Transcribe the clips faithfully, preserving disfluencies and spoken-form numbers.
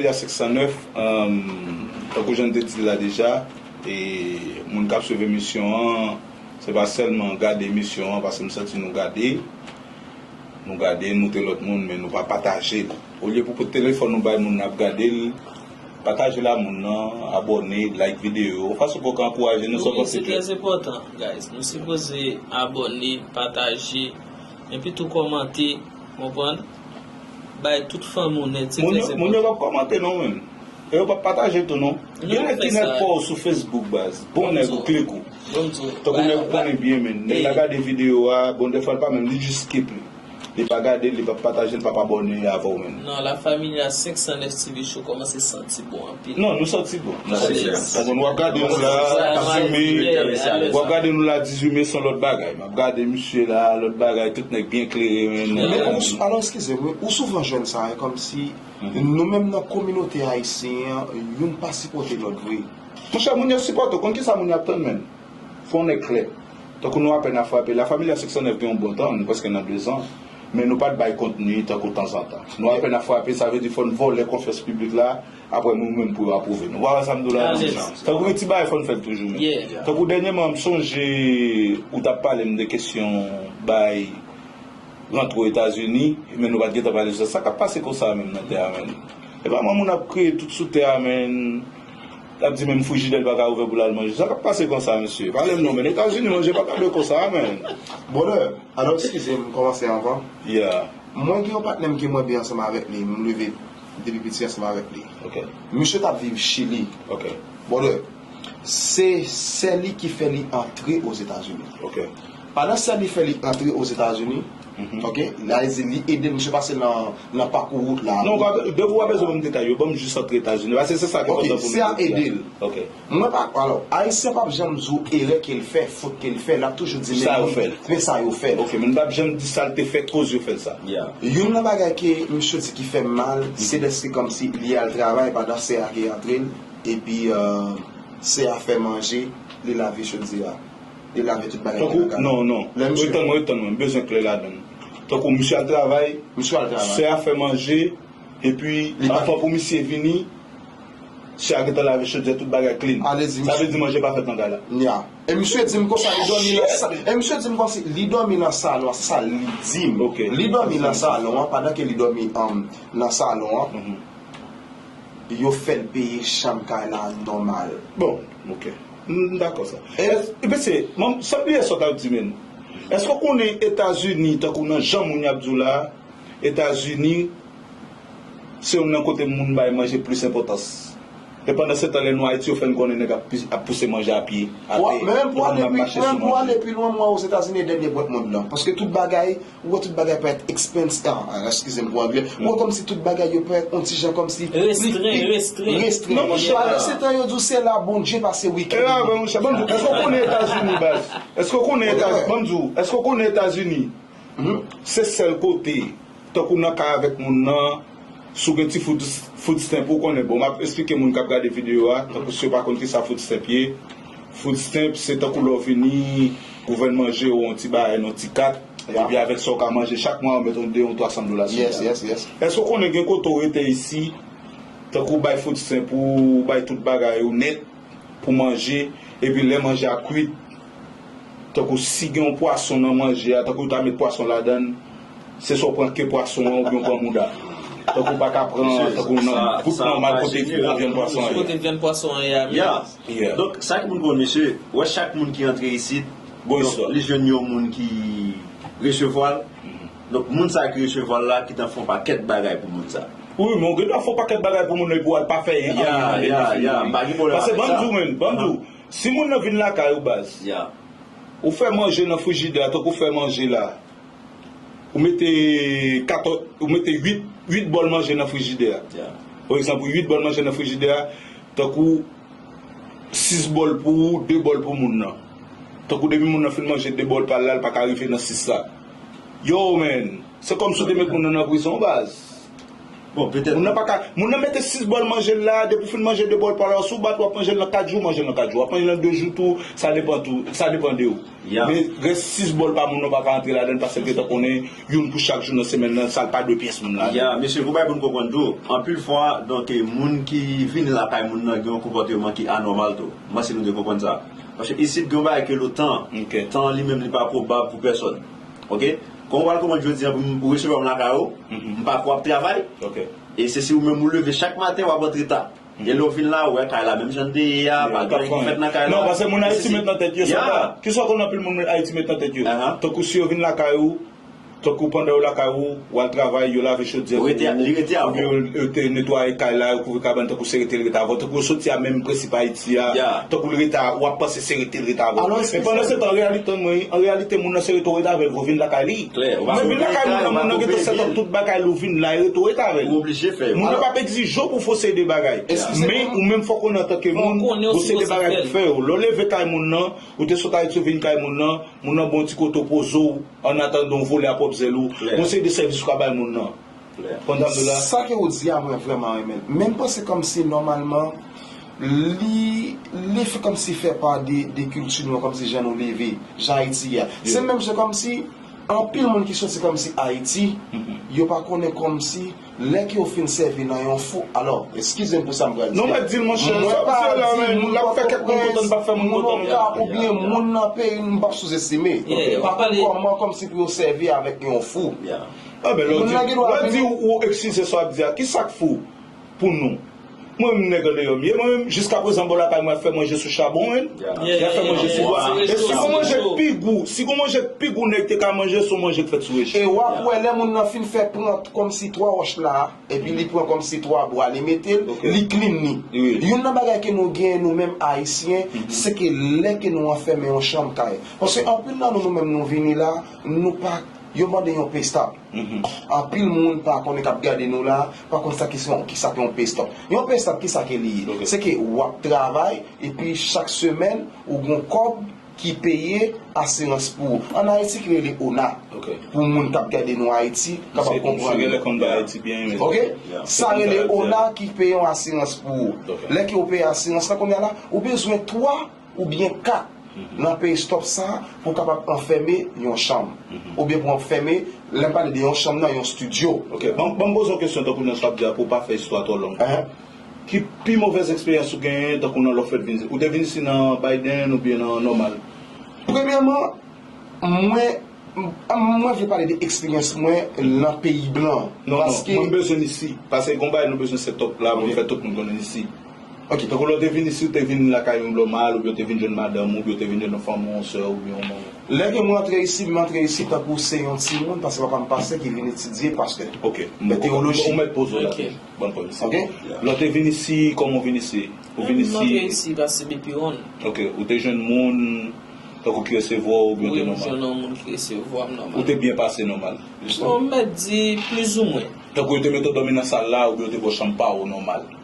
Medya senk san nèf, tankou jan n te di l la deja, e moun k ap swiv emisyon an, se pa sèlman gade emisyon an, paske m santi nou gade, nou gade, nou te lòt moun, men nou pa pataje l. Olye pou pran telefòn nou bay moun nan ap gade l, pataje l a moun nan, abòne, like videyo yo, yon fason pou w ka ankouraje nou san panse ke. Wi, se trè enpòtan, guys. Nou sipoze abòne, pataje, epi tou kòmante, konprann? Bay tout fanmi w nèt, se trè enpòtan. Moun yo, moun yo p ap kòmante non, menn. E yo p ap pataje tou non. Gen nèg ki nèg pa w sou Facebook, baz. Bon nèg ou klik ou. Tankou nèg ou konnen byen, menn. Nèg la gade videyo a, bon, dèfwa l pa menm, li jis skip li. Li pa gade l, li p ap pataje l, l p ap abòne avè w menm. Non, La Familia senk san nèf T V Show kòmanse santi bon anpil. Non, nou santi bon. Nou santi bon. Tankou nou ap gade nou la, dizuit me, w ap gade nou la dizuit me, se yon lòt bagay. M ap gade misye la, lòt bagay, tout nèg byen klere, menn. Men ou, alò, eskize m, wi, ou souvan jwenn sa, e kòmsi nou menm nan kominote ayisyen an, youn pa sipòte lòt vre. Monchè, moun yo sipòte w, konn kisa moun yo ap tann, menn? Fò w nèg klè. Tankou nou apèn a frape, La Familia senk san nèf gen yon bon tan, nou prèske nan de zan. Men nou pa t bay kontni tankou tanzantan. Nou apèn a frape, sa vle di fò n vòlè konfyans piblik la, apre nou menm pou yo apwouve nou. Ou pa wè sa m di w la, non? Tankou gen ti bagay fò n fè l toujou, menn. Tankou dènyèman, m sonje ou t ap pale m de kesyon bay rantre Ozetazini, men nou pa t gentan pale sou sa. Sa k ap pase konsa menm nan tè a, menn? E pa moun ap kriye tout sou tè a, menn. L ap di menm frijidè l pa ka ouvè pou l al manje. Sa k ap pase konsa, mesye? Pale m non, menn. Etazini, manje pa ka dwe konsa, menn. Brother, alò, eskize m, kòmanse anvan. Yeah. Mwen gen yon patnè m ke mwen byen ansanm avèk li. M leve depi piti ansanm avèk li. Ok. Misye t ap viv Chili. Ok. Brother, se sè li ki fè li antre Ozetazini. Ok. Pandan sè li fè li antre Ozetazini, ok, sa vle di li ede misye pase nan, nan pakou wout la. Non, pa, depi w pa bezwen ban m detay yo, ban m jis antre Etazini. Paske se sa ki enpòtan pou nou jodi a. Ok, sè a ede l. Ok. Mwen pa, alò, Ayisyen p ap janm di w erè ke l fè, fot ke l fè, l ap toujou di men sa yo fè l. Men sa yo fè l. Ok, men l p ap janm di sa l te fè koz yo fè l sa. Youn nan bagay ke misye di ki fè m mal, se dèske kòmsi li al travay pandan sè a ki antre l, epi, euh, sè a fè manje, li lave chodyè a. Li lave tout bagay ki nan kay la. Non, non. Lè misye... Retann mwen, retann mwen. M bezwen klè ladann. Tankou misye al travay, misye al travay, sè a fè manje, epi anvan pou misye vini, sè a gentan lave chodyè, tout bagay clean. Sa vle di manje pa fèt nan kay la. Ya. E misye di m konsa, li dòmi nan sa-, e misye di m kòmsi li dòmi nan salon an, se sa li di m. Ok. Li dòmi nan salon an, pandan ke li dòmi, um, nan salon an. Yo fè l peye chanm kay la nòmal. Bon, ok. M, m dakò sa. E, e mesye, san bliye sa w t ap di, menn. Èske w konnen Etazini, tankou nan jan moun yo ap di w la, Etazini, se youn nan kote moun bay manje plis enpòtans. E pandan se tan, lè nou Ayiti, yo fè n konnen nèg ap pi-, ap pouse manje a pye, atè, menm pou ale pi, menm pou ale pi lwen, mwen Ozetazini e dènye pwent mond lan. Paske tout bagay, ou wè tout bagay parèt expensive, ah, ah, eskize m pou anglè. Ou wè kòmsi tout bagay yo parèt on ti jan kòmsi restren, restren. Non, monchè. Pandan se tan, yo di w se la Bondye pase wikenn. E la, monchè, ban m di w, èske w konnen Etazini, baz? Èske w konnen Etazini? Ban m di w, èske w konnen Etazini? Se sèl kote, tankou nan ka avèk moun nan, si w gen ti food, food stamp, ou konnen, bon, m ap esplike moun k ap gade videyo a, tankou si yo pa konn kisa food stamp ye. Food stamp, se tankou lè w vini, gouvènman jere w yon ti bagay nan ti kat, epi avèk sa w ka manje chak mwa, yo mete yon de yon twa san dola sou tèt. Èske w konnen gen kote w rete isi, tankou bay food stamp ou, bay tout bagay ou nèt, pou manje, epi lè manje a kwit, tankou si gen yon pwason nan manje a, tankou yo ta met pwason ladan l, se swa w pran ke pwason an oubyen w pran mouda. Tankou w pa ka pran, tankou nan bout nòmal kote vyann pwason an ye. Kote vyann pwason an ye a menm. Yeah. Donk, sa ki pou n konn, mesye, wè chak moun ki antre isit, donk, li jwenn yon moun ki resevwa l. Donk, moun sa ki resevwa l la, ki t ap fè yon pakèt bagay pou moun sa. Wi, men w gen dwa fè yon pakèt bagay pou moun nan epi w al pa fè anyen nan men li. Ya, ya, ya, m pa gen pwoblèm avèk sa. Paske ban m di w, menn, ban m di w, si moun nan vin lakay ou, baz, ou fè manje nan frijidè a, tankou w fè manje la, ou mete katòz, ou mete uit, uit bòl manje nan frijidè a. Pa egzanp, uit bòl manje nan frijidè a, tankou sis bòl pou ou, de bòl pou moun nan. Tankou depi moun nan fin manje de bòl pa l la, l pa ka rive nan sis la. Yo, menn, se kòmsi w te met moun nan nan prizon, baz. Bon, petèt. Moun nan pa ka, moun nan mete sis bòl manje l la, depi w fin manje de bòl pa w la, si w bat, w ap manje l nan kat jou, manje l nan kat jou. W ap manje l nan de jou tou, sa depann tou, sa depann de ou. Men rès sis bòl pa moun nan pa ka antre ladan l, paske l gentan konnen youn pou chak jou nan semèn nan, sa l pa dwe pyès moun ladan l. Ya, mesye, pou bay pou n konprann tou, anpil fwa, donk, moun ki vini lakay moun nan gen yon konpòteman ki anòmal tou. M panse nou dwe konprann sa. Paske isit gen yon bagay ke le tan, tan li menm li pa pwobab pou pèsòn. Oke? Kòman w pral konprann jodi a pou m resevwa m lakay ou, m pa kwè w ap travay. E se si ou menm ou leve chak maten, w ap antre ta. E lè w vin la, ou wè kay la menm jan l te ye a, pa gen anyen ki fèt nan kay la. Non, paske moun Ayiti met nan tèt yo sa. Kisa w konn anpil moun Ayiti met nan tèt yo? Tankou si yo vin lakay ou, tankou pandan yo lakay ou, w al travay, yo lave chodyè pou ou, oubyen yo te netwaye kay la, yo kouvri kabann, tankou se rete l rete avè w, tankou yo soti a menm prensip Ayiti a, tankou l rete a, w ap panse se rete l rete avè w. Men pandan se tan, an reyalite, an reyalite, moun nan se rete w rete avè l, pou w vin lakay li. Mwen vin lakay moun nan, moun nan gentan sèt ap tout bagay li, ou vin la, e rete w rete avè l. Ou oblije fè yo. Moun nan p ap egzije w pou w fè yon seri de bagay. Men ou menm fòk konnen antanke moun, gon seri de bagay pou fè yo. Lè w leve kay moun nan, ou te sot Ayiti, ou vin kay moun nan, moun nan ba w yon ti kote w poze w, annatandan w vole a pwòp zèl ou, gon seri de sèvis ou ka bay moun nan. Konn sa m di w la? Sa ke ou di a, mwen vrèman renmen l. Men m panse kòmsi nòmalman, li, li fè kòmsi fè pa de, de kilti nou an, kòmsi jan nou leve, jan Ayiti ye a. Se menm jan kòmsi, anpil moun ki soti kòmsi Ayiti, yo pa konnen kòmsi, lè ke yo fin sèvi nan yon fou, alò, eskize m pou sa m pral di. Non, mwen di l, monchè, sa w di la, men, l ap fè kèk moun kontan, l p ap fè moun kontan, non. Oubyen moun nan peyi n, m p ap souzestime. Pa konn kòman kòmsi pou yo sèvi avèk yon fou. Anben, lè w di, lè w di ou, ou eskize sa w ap di a, kisa k fou pou nou? Mwen menm nèg andeyò m ye, mwen menm jiskaprezan bò lakay mwen ap fè manje sou chabon, wi. Y ap fè manje sou bwa. E si gon manje k pi gou, si gon manje k pi gou nèg te ka manje, se yon manje k fèt sou recho. E w ap wè lè moun nan fin fè pran kòmsi twa wòch la, epi li pran kòmsi twa bwa, li mete l, li clean li. Youn nan bagay ke nou genyen nou menm Ayisyen, se ke lè ke nou anfèmen yon chanm kay. Paske anpil nan nou, nou menm nou vini la, nou pa, yo mande yon pay stub. Anpil moun pa konnen k ap gade nou la, pa konn sa ki se yon, kisa ke yon pay stub. Yon pay stub, kisa ke li ye? Se ke w ap travay, epi chak semèn, ou gon kòb ki peye asirans pou ou. Ann Ayiti ki rele ona. Pou moun k ap gade nou Ayiti, kapab konprann. Misye genlè konn bay Ayiti byen, men. Oke? Sa rele ona ki peye yon asirans pou ou. Lè ke w peye asirans la, kounye a la, ou bezwen twa oubyen kat nan pay stub sa pou w kapab anfèmen yon chanm. Oubyen pou w anfèmen, lè m pale de yon chanm nan, yon studio. Oke, ban m, ban m poze w kesyon tankou nan sa w ap di a pou w pa fè istwa twò long. Ki pi movèz eksperyans ou genyen tankou nan lè w fèk vin isit? Ou te vin isit nan Biden oubyen nan nòmal? Premyèman, mwen, m, mwen vle pale de eksperyans mwen nan peyi blan. Non, non, paske mwen bezwen isit. Paske gon bagay nou bezwen set up la pou n fè tout moun konnen isit. Oke. Tankou lè w te vin isit, ou te vin lakay yon nòmal, oubyen w te vin jwenn madanm ou, oubyen w te vin jwenn yon fanmi w, yon sè w, oubyen yon manman w. Lè ke mwen antre isit, mwen antre isit tankou se yon timoun, paske papa m pastè ki vin etidye pastè. Oke. Fè teyoloji. Ou mèt poze w la. Oke. Ban m pran isit. Oke? Lè w te vin isit, kòman w vin isit? Ou vin isit? Mwen antre isit pase depi yon. Oke. Ou te jwenn moun tankou ki resevwa w oubyen w te nòmal? Wi, m jwenn yon moun ki resevwa m nòmal. Ou te byen pase nòmal? Bon, m mèt di plizoumwen. Tankou yo te mete w dòmi nan sal la oubyen yo te ba w chanm pa w nòmal?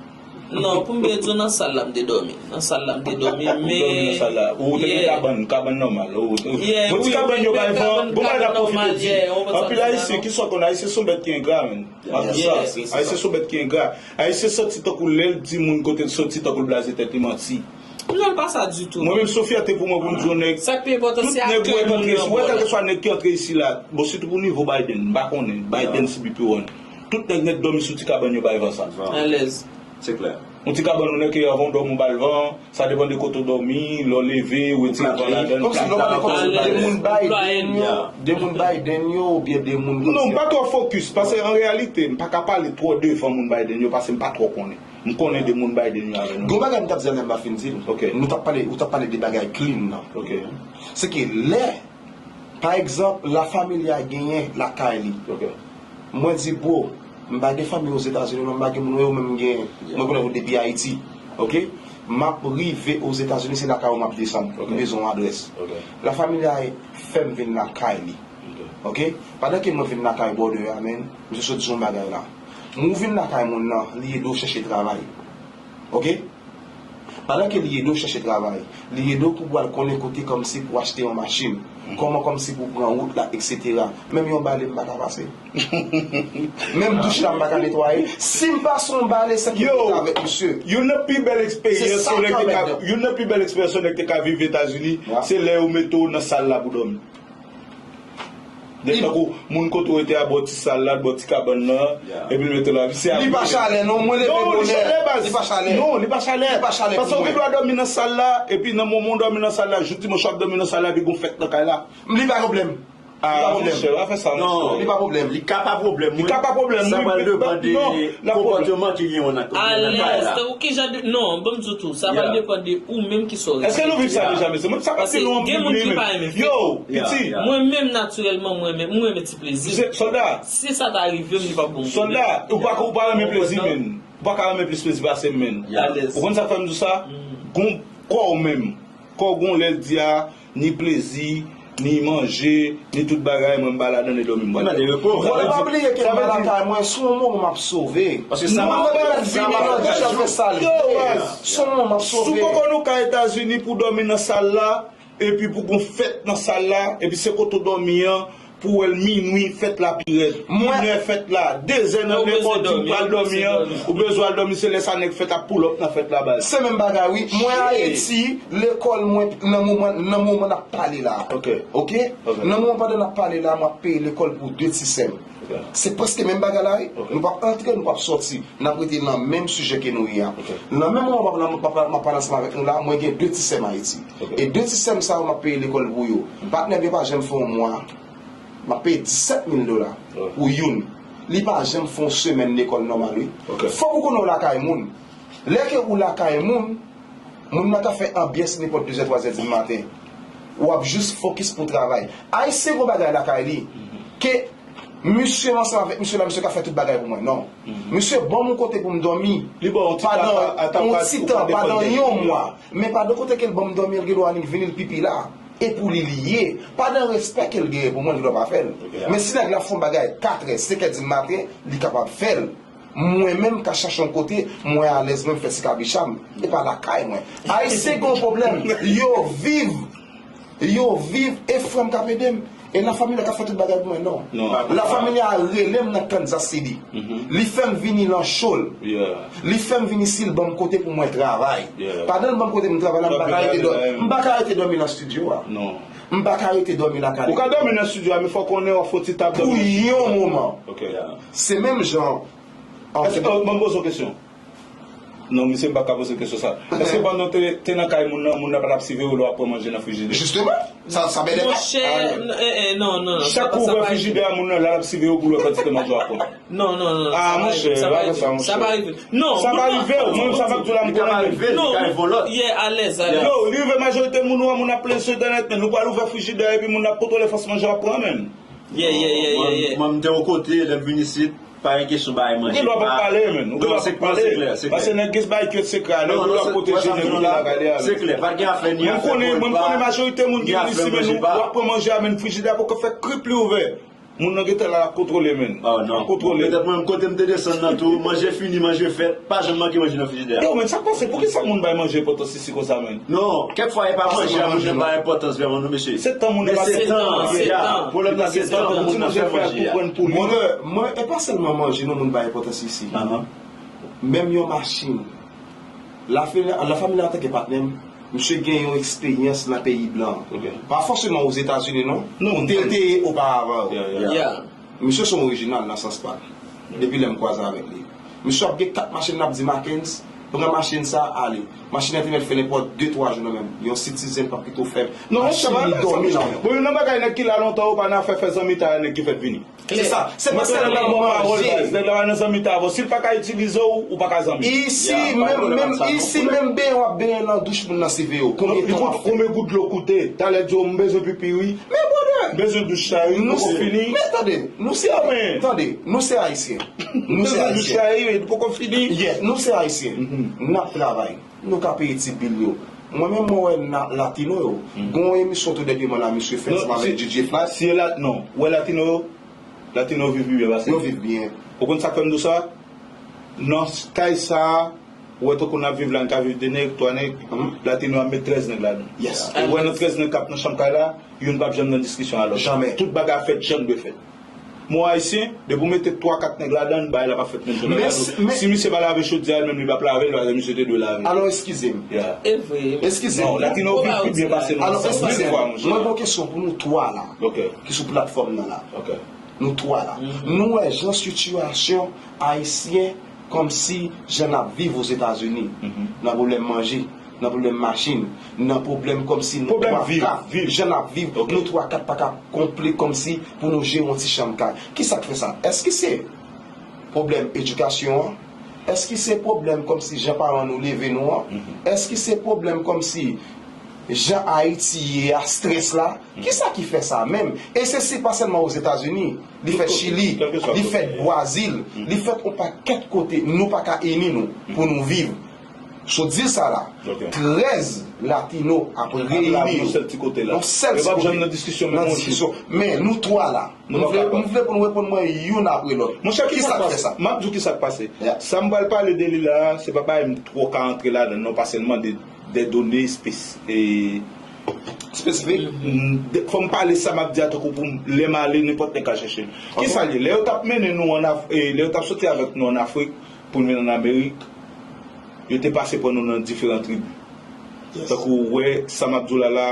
Non, pou m byen di w, nan sal la m te dòmi. Nan sal la m te dòmi, men... Ou dòmi nan sal la. Ou te gen kabann, kabann nòmal. Gon ti kabann yo bay van, gon bagay n ap pwofite di. Anpil Ayisyen, kisa w konn, Ayisyen se yon bèt ki engra, menn. M ap di sa. Ayisyen se yon bèt ki engra. Ayisyen santi tankou lè l di moun kote l soti, tankou l blaze tèt li, manti. Non, l pa sa ditou. Mwen menm, se yon fyète pou mwen pou m di yon nèg, tout nèg ou wè k antre isi, ou wè kèlkeswa nèg ki antre isi la, bon, sitou pou nivo Biden, m pa konnen, Biden si B P one. Tout nèg nèt dòmi sou ti kabann yo bay van sa. Alèz. Se klè. Yon ti kabann ou nèk, anvan w dòmi w ba l van, sa depann de kote w dòmi, lè w leve, ou retire van ladan l. Kòmsi lè w pale kòmsi de moun Biden yo, de moun Biden yo, oubyen de moun... Non, m pa twò fokis, paske an reyalite, m pa ka pale twò devan moun Biden yo, paske m pa twò konnen. M konnen de moun Biden yo avè nou. Gon bagay m t ap di a lè m pa fin di l. Oke. Nou t ap pale, ou t ap pale de bagay clean nan. Oke. Se ke lè, pa egzanp, La Familia genyen lakay li. Oke. Mwen di, bro, m pa gen fanmi Ozetazini, non, m pa gen moun, ou menm m gen, mwen konnen ou depi Ayiti. Oke? M ap rive Ozetazini, se lakay ou m ap desann. Oke. M bezwen yon adrès. Oke. La Familia fè m vin lakay li. Oke. Oke? Pandan ke mwen vin lakay brother a, man, misye sot di yon bagay la. Moun vin lakay moun nan, li ede w chèche travay. Oke? Pandan ke li ede w chèche travay, li ede w pou w al konnen kote kòmsi pou w achte yon machin, kòman kòmsi pou w pran wout la, etsetera. Menm yon bale m pa ka pase. Menm douch la m pa ka netwaye. Si m pase yon bale, se ki avèk misye. Youn nan pi bèl eksperyans yon nèg te ka, youn nan pi bèl eksperyans yon nèg te ka viv Etazini, se lè yo mete w nan sal la pou dòmi. Tankou moun kote w rete a bò ti sal la, bò ti kabann nan, epi l mete w la. Li pa chalè non, mwen leve bonè. Li pa chalè. Non, li pa chalè. Li pa chalè. Paske w gen dwa dòmi nan sal la, epi nan moman w dòmi nan sal la, jou dimanch w ap dòmi nan sal la, epi gon fèt nan kay la. Li pa pwoblèm. Ah, monchè, pa fè sa, monchè. Li pa pwoblèm. Li ka pa pwoblèm, wi. Li ka pa pwoblèm, wi. Sa pral depann de konpòtman ki gen nan kay la. Alèz, tankou ki jan de, non, ban m di w tou, sa pral depann de ou menm ki sa w respekte a. Èske nou viv sa deja, mesye? Mwen, sa pa ti nou anpil, wi, men. Yo, piti. Mwen menm, natirèlman, mwen menm, mwen renmen ti plezi. Sòlda. Si sa ta rive m, li p ap bon. Sòlda, ou pa, ou pa renmen plezi, men. Ou pa ka renmen plis plezi pase m, men. Ou konn sa k fè m di w sa? Gon kò w menm. Kò w gon lè l di a, ni plezi, ni manje, ni tout bagay, mwen m pa ladan e dòmi m pral. Mwen pa bliye ke m pa lakay mwen, se yon moman m ap sove. Paske sa m ap fè, sa m ap fè, se yon moman m ap sove. Sou poko nou ka Etazini pou dòmi nan sal la, epi pou gon fèt nan sal la, epi se kote w dòmi an, pou w wè l minwi, fèt la pi rèd. Mwen inè fèt la, dezè nan lè w di w pral dòmi an, ou bezwen al dòmi, se lè sa nèg fèt ap pull up nan fèt la, baz. Se menm bagay, wi. Mwen Ayiti, lekòl mwen, nan moman, nan moman n ap pale la. Ok. Ok? Ok. Nan moman pandan n ap pale la, m ap peye lekòl pou de ti sè m. Ok. Se prèske menm bagay la, wi. Ok. Nou p ap antre, nou p ap sòti. N ap rete nan menm sijè ke nou ye a. Ok. Nan menm moman m ap, m ap, m ap pale ansanm avèk nou la, mwen gen de ti sè m Ayiti. Ok. E de ti sè m sa yo, m ap peye lekòl pou yo. Patnè m yo pa janm fè yon mwa. M ap peye disèt mil dola pou youn. Li pa janm fè yon semèn lekòl nòmal, wi. Ok. Fòk ou konnen w lakay moun. Lè ke ou lakay moun, moun nan ka fè anbyans nenpòt dezè, twazè di maten. W ap jis fokis pou travay. Ayisyen gon bagay lakay li, ke misye ansanm avèk misye la, misye ka fè tout bagay pou mwen. Non. Misye ban m yon kote pou m dòmi. Li ba w yon ti tan, yon ti tan, pandan yon mwa. Men pandan kote ke l ban m dòmi an, l gen dwa annik vini, l pipi la. E pou li li ye. Pandan respè ke l genyen pou mwen, li dwa pa fè l. Ok. Men si nèg la fè yon bagay katrè, senkè di maten, li kapab fè l. Mwen menm ka chache yon kote, mwen alèz, mwen fè ti kabicha m. E pa lakay mwen. Ayisyen gen yon pwoblèm. Yo viv. Yo viv. E frè m k ap ede m. E La Familia ka fè tout bagay pou mwen, non. Non. La Familia rele m nan Kansas City. Mhm. Li fè m vini nan cho l. Yeah. Li fè m vin isi, l ban m kote pou mwen travay. Yeah. Pandan l ban m kote pou m travay la, m pa ka rete dò-, m pa ka rete dòmi nan estidyo a. Non. M pa ka rete dòmi lakay. Ou ka dòmi nan estidyo a, men fò w konnen w ap fè yon ti tab dòmi. Pou yon moman. Ok. Yeah. Se menm jan. Èske, ban m poze w kesyon. Non, misye, m pa ka poze kesyon sa. Èske pandan w te, te nan kay moun nan, moun nan pa t ap siveye w lè w ap pran manje nan frijidè? Jisteman, sa, sa bèlè. Monchè, n-, eh, eh, non, non, non, sa pa, sa pa rive. Chak kou w ouvè frijidè a, moun nan la, l ap siveye w pou l wè kantite manje w ap pran. Non, non, non, non, sa pa rive, sa pa rive, sa pa rive. Non, sa pa rive, mwen, sa m ap di w la, m konnen. Li ka pa rive, li ka rive yon lòt. Non, yeah, alèz, alèz. Yo, li rive majorite moun ou wè moun ap plenn sou entènèt, men nou pral ouvè frijidè epi moun ap kontwole fòs manje w ap pran, menn. Yeah, yeah, yeah, yeah, yeah. Mwen, mwen, m te yon kote, lè m vin isit, pa gen kesyon bagay manje. Ou gen dwa pa pale, menn. Ou gen dwa pa pale. Non, se klè, se klè. Paske nèg gen bagay ki sekrè, nèg yo dwa pwoteje nèg yo ki lakay li a. Se klè, pa gen afè ni afè manje pa. Mwen konnen, mwen konnen majorite moun ki vin isi, menn, ou ap pran manje a, menn, frijidè a poko fè krip li ouvè. Moun nan gentan la, l ap kontwole, menn. L ap kontwole. Petèt mwen menm kote m te desann nan tou, manje fini, manje fèt, pa janm manke manje nan frijidè a. Yo, menn, sa k pase? Poukisa moun bay manje enpòtans isi konsa, menn? Non, kèk fwa e pa manje a moun nan bay enpòtans vrèman non, mesye. Se tan moun nan pa fè manje a. Pwoblèm nan se tan moun nan fè manje a. Mwen, mwen, e pa sèlman manje non moun bay enpòtans isi. Menm yon machin. La Familia, La Familia antanke patnè m, misye gen yon eksperyans nan peyi blan. Ok. Pa fòseman Ozetazini non. Non, ou te, te ye oparavan. Yeah, yeah. Yeah. Misye se yon orijinal nan sans pa l. Depi lè m kwaze avèk li. Misye ap gen kat machin, l ap di Mackens, pran machin sa, ale. Machin nan te mèt fè nenpòt de twa jou nan men m. Yon Citizen p ap kite w fè. Non, machin li dòmi nan men w. Bon, youn nan bagay nèg ki la lontan yo pa nan afè fè zanmitay a nèg ki fèk vini. Se sa. Se pa sèlman manje. Nèg la pa nan zanmitay avè w. Si l pa ka itilize w, ou pa ka zanmi. Isi, menm, menm, isi, menm benyen w ap benyen nan douch moun nan siveye w. Konbyen tan w ap fè? Konbyen gout dlo koute? Talè di w, m bezwen pipi, wi. Men, brother. M bezwen douch la, wi. M poko fini. Men, tande, nou se, tande, nou se Ayisyen. Nou se Ayisyen. M bezwen douch la, wi, m poko fini. Yeah, nou se Ayisyen. N ap travay. Nou ka peye ti bil yo. Mwen menm, mwen wè na-, Latino yo. Gon emisyon tou dènyèman la, misye fè ansanm avèk D J Fly. Si e la, non. Ou wè Latino yo? Latino yo viv pi byen pase. Yo viv byen. Ou konn sa k fè m di w sa? Nan kay sa a, Ou wè tankou n ap viv la, n ka viv de nèg, twa nèg, latino ap met trèz nèg ladan. Yes. E ou wè nan trèz nèg k ap nan chanm kay la, youn p ap janm nan diskisyon a lòt. Janmè. Tout bagay ap fèt jan l dwe fèt. Men w Ayisyen, depi w mete twa, kat nèg ladan l, bagay la p ap fèt menm jan. Men, men si misye pa lave chodyè a, li menm li p ap lave l, paske misye te dwe lave. Alò, eskize m. Yeah. E vre. Eskize m. Non, latino viv pi byen pase nou. Alò, eskize m. Mwen gen yon kesyon pou nou twa la, ki sou platfòm nan la. Ok. Nou twa la. Nou wè jan sitiyasyon ayisyen kòmsi jan n ap viv Ozetazini, nan pwoblèm manje, nan pwoblèm machin, nan pwoblèm kòmsi nou twa kat, jan n ap viv, nou twa kat pa ka konple kòmsi pou nou jere yon ti chanm kay. Kisa k fè sa? Èske se pwoblèm edikasyon an? Èske se pwoblèm kòmsi jan paran nou leve nou an? Èske se pwoblèm kòmsi jan Ayiti ye a, strès la? Kisa ki fè sa menm? E se si pa sèlman Ozetazini, li fèt Chili, li fèt Brazil, li fèt yon pakèt kote, nou pa ka ini nou pou nou viv. Sou di sa la, trèz latino ap reyini yo yon sèl ti kote la. Yon sèl ti kote. Nan diskisyon. Men nou twa la. M vle, m vle pou nou reponn mwen youn apre lòt. Monchè, kisa k fè sa? M ap di w kisa k pase. Sa m pral pale de li la, se pa bagay m twò ka antre ladan l non, paske l mande de done espe-, e, espesifik. Fò m pale sa m ap di a tankou pou m, lè m ale, nenpòt nèg ka chèche m. Kisa l ye? Lè yo t ap mennen nou ann Af-, e, lè yo t ap soti avèk nou ann Afrik pou n vin ann Amerik, yo te pase pran nou nan diferan tribi. Tankou ou wè sa m ap di w la la,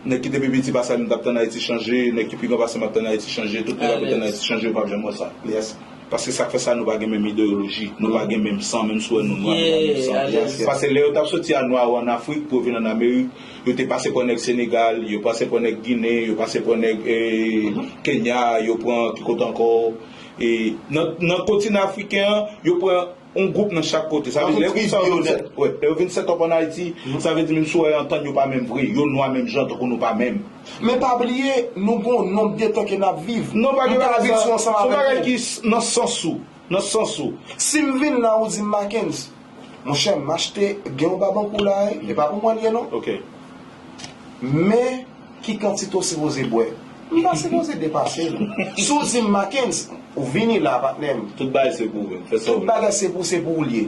nèg ki te pi piti pase m t ap tann Ayiti chanje, nèg ki pi gran pase m ap tann Ayiti chanje, tout nèg ap tann Ayiti chanje, yo p ap janm wè sa. Paske sa k fè sa, nou pa gen menm ideyoloji, nou pa gen menm san, menm si w wè nou nwa, nou pa menm san. Paske lè yo t ap soti a nwa yo ann Afrik pou yo vin ann Amerik, yo te pase pran nèg Senegal, yo pase pran nèg Ginen, yo pase pran nèg, e, Kenya, yo pran ki kote ankò, e, nan, nan kontinan afriken an, yo pran yon gwoup nan chak kote. Sa vle di, lè yo vin set up ann Ayiti, sa vle di, menm si w wè yo antann, yo pa menm vre. Yo nwa menm jan, tankou nou pa menm. Men pa bliye, nou gen yon nonb de tan ke n ap viv. Non, pa gen bagay sa. Se yon bagay ki s-, nan sans ou. Nan sans ou. Si m vin la, ou di m, Mackenz, monchè, m achte, gen yon babankou la, e pa pou mwen l ye, non. Men, ki kantite w sipoze bwè? M pa sipoze depase l. Si w di m, Mackenz, ou vini la, patnè m. Tout bagay se pou ou menm. Fè sa w vle. Tout bagay se pou, se pou ou l ye.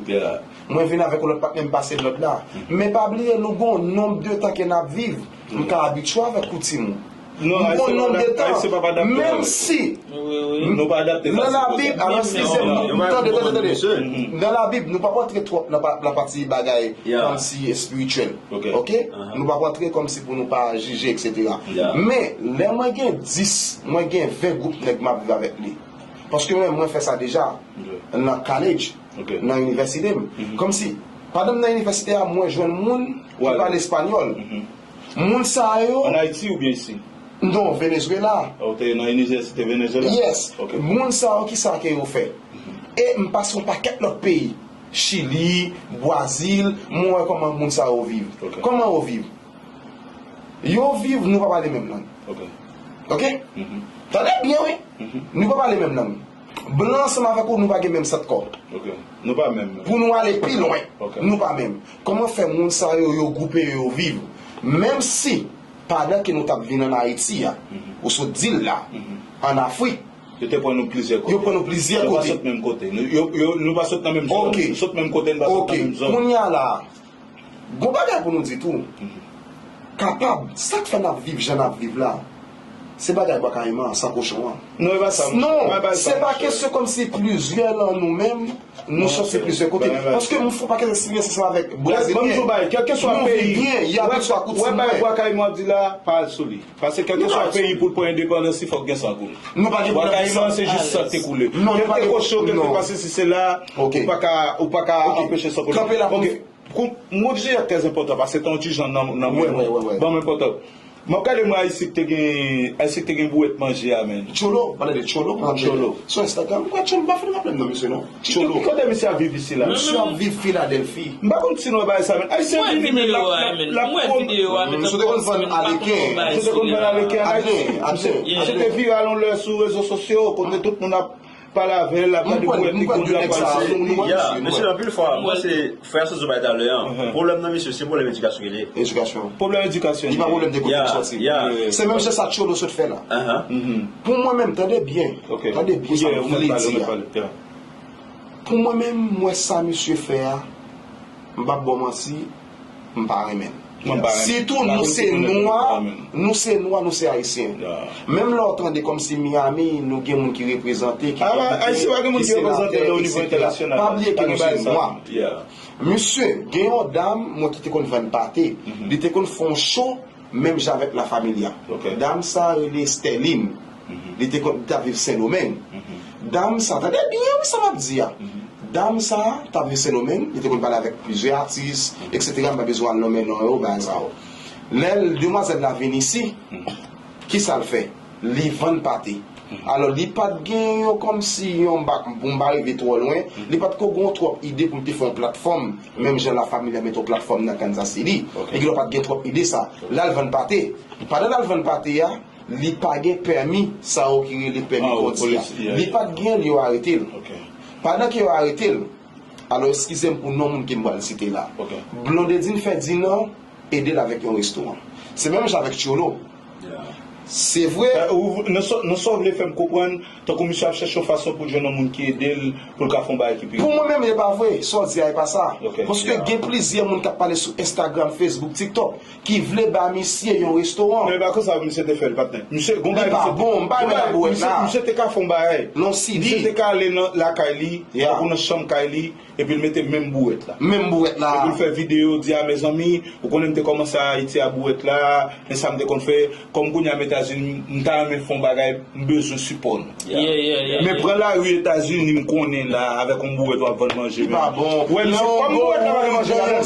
Mwen vin avèk yon lòt patnè, m pase l lòd la. Men pa bliye, nou gen yon nonb de tan ke n ap viv. M ka abitye avèk koutim ou. M gen yon nonb de tan. Menm si Nou pa adapte fasil. Nan Labib, alò, eskize m, tande, tande, tande. Nan Labib, nou p ap rantre twòp nan pa-, nan pati bagay kòmsi espirityèl. Ok? Nou p ap rantre kòmsi pou nou pa jije, etsetera. Men, lè mwen gen dis, mwen gen ven gwoup nèg m ap viv avèk li. Paske mwen, mwen fè sa deja nan college, nan inivèsite m. Kòmsi, pandan m nan inivèsite a, mwen jwenn moun ki pale espanyòl. Moun sa yo. Ann Ayiti oubyen isi? Non, Venezuela. Ah, ou te nan inivèsite Venezuela? Yes. Ok. Moun sa yo, kisa ke yo fè? E m pase yon pakèt lòt peyi. Chili, Brazil, mwen wè kòman moun sa yo viv. Ok. Kòman yo viv? Yo viv, nou pa pale menm lang. Ok. Ok? Tande byen, wi. Nou pa pale menm lang. Blan ansanm avèk ou, nou pa gen menm sant kò. Ok. Nou pa menm. Pou nou ale pi lwen, nou pa menm. Kòman fè moun sa yo, yo gwoupe yo, yo viv? Menm si, pandan ke nou t ap vin ann Ayiti a, ou sot di l la, ann Afrik, yo te pran nou plizyè kote. Yo pran nou plizyè kote. Nou pa sot menm kote. Nou, yo, yo, nou pa sot nan menm zòn. Ok. Nou sot menm kote, nou pa sot nan menm zòn. Ok. Kounye a la, Gon bagay pou nou di tou. Kapab, sa k fè n ap viv jan n ap viv la, se bagay Bwa Kayiman an, san kochon an. Non, e pa sa. Non, se pa kesyon kòmsi plizyè nan nou menm, nou sòti plizyè kote. Paske m fè yon pakèt eksperyans ansanm avèk Brazilyen. Ban m di w bagay, kèlkeswa peyi, nou viv byen, y abitye a koutim mwen. Wè bagay Bwa Kayiman ap di la, pa al sou li. Paske kèlkeswa peyi pou l pran endepandans li, fòk gen san kou l. Nou pa gen pwoblèm de san. Bwa Kayiman se jis san k te koule. Kèlke kochon, kèlke pase si se la, ou pa ka, ou pa ka anpeche san kou l. Kanpe la pou nou. Kou, m wè yon ti jan trè enpòtan, paske te yon ti jan nan, nan men nou. Ban m enpòtan. M ap gade mwen Ayisyen ki te gen, Ayisyen ki te gen bouwèt manje a, men. Cholo, pale de Cholo, pale de Cholo. Sou Instagram, m kwè Cholo, m pa fin raple m non misye non. Cholo. Ki kote misye ap viv isi la? Misye ap viv Filadèlfi. M pa konn si nou wè bagay sa, men. Ayisyen vini, men, l ap, l ap, l ap pwom-, misye te konn vann aleken. Misye te konn vann aleken ann Ayiti. Misye, misye te viral yon lè sou rezo sosyo, kote tout moun ap pale avè l, l ap gade bouwèt li, kondi l ap pale sou li. Ya, mesye, anpil fwa, m panse frè a sot di yon bagay talè an. Pwoblèm nan misye, se pwoblèm edikasyon ki li ye. Edikasyon. Pwoblèm edikasyon. Li pa pwoblèm de kote l soti. Se menm jan sa Cholo sot fè la. Pou mwen menm, tande byen. Tande byen sa m vle di a. Pou mwen menm, m wè sa misye fè a, M p ap ba w manti, m pa renmen l. Mwen pa renmen l. Sitou nou se nwa, nou se nwa, nou se ayisyen. Menm lè w tande kòmsi Miami, nou gen moun ki reprezante, ki depite, ki senatè, etsetera. Pa bliye ke nou se nwa. Misye, gen yon dam, mwen ki te konn vann pate, li te konn fè yon cho, menm jan avèk La Familia. Dam sa rele Sterline. Li te konn, li t ap viv Sendomeng. Dam sa, tande byen wi sa m ap di a. Dam sa t ap viv Sendomeng, li te konn pale avèk plizyè atis, etsetera. M pa bezwen al nonmen non yo, bagay sa yo. Lè demwazèl la vin isi, kisa l fè? Li vann pate. Alò, li pa t gen yon kòmsi yon bak pou m pa rive twò lwen, li pa t ko gen yon twòp ide pou l te fè yon platfòm, menm jan La Familia mete yon platfòm nan Kansas City. Li gen dwa pa t gen twòp ide sa. L al vann pate. Pandan l al vann pate a, li pa gen pèmi, sa yo ki rele pèmi kondi a. Li pa t gen l, yo arete l. Pandan ke yo arete l, alò eskize m pou non moun ke m pral site la. Blondedine Ferdinand ede l avèk yon restoran. Se menm jan avèk Tcholo. Se vre. Nan sa w vle fè m konprann, tankou misye ap chèche yon fason pou l jwenn yon moun ki ede l, pou l ka fè yon bagay ki pi. Pou mwen menm, e pa vre. Sa w di a, e pa sa. Paske gen plizyè moun k ap pale sou Instagram, Facebook, TikTok, ki vle ba misye yon restoran. Men e pa konsa misye te fè l, patnè. Misye, gon bagay, misye te ka fè yon bagay. Misye te ka ale nan lakay li, tankou nan chanm kay li, epi l mete menm bouwèt la. Menm bouwèt la. Epi l fè videyo, di, a, mezanmi, ou konnen m te kòmanse a Ayiti a bouwèt la, men sa m te konn fè, kòm kounye a m Etazini, m ta renmen fè yon bagay, m bezwen sipò nou. Men pran lari Etazini, m konnen la, avèk yon bouwèt w ap vann manje. Li pa bon. Wè, misye, kòm bouwèt la pa gen manje ladan l.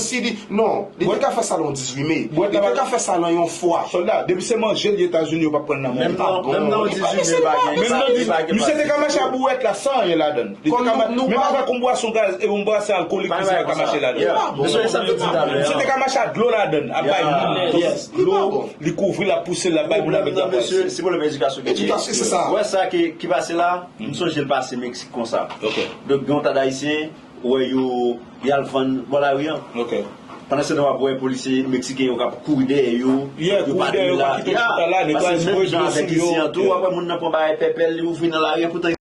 Non, li te ka fè sa nan dizuit me. Li te ka fè sa nan yon fwa. Sòlda, depi se manje li Etazini, yo p ap pran l nan men. Menm nan dizuit me, pa gen. Menm nan dizuit, misye te ka mache a bouwèt la san anyen ladan l. Li te ka mache, menm avèk yon bwason gaz, e yon bwason alkolik, misye pa ka mache ladan l. Misye te ka mache a dlo ladan l, ap bay moun. Dlo, li kouvri l, ap pouse l, ap bay moun avèk dlo. Si pwoblèm edikasyon ki gen. Edikasyon, se sa. Wè sa ki pase la, m sonje l pase Meksik konsa. Donk, gen yon ta d Ayisyen, ou wè yo, y al vann bò lari an. Pandan se tan w ap wè polisye meksiken yo k ap kouri dèyè yo, yo pa tande la. Paske menm jan avèk isi an tou, w ap wè moun nan pran bagay pèpèl, li ouvri nan lari an, poutan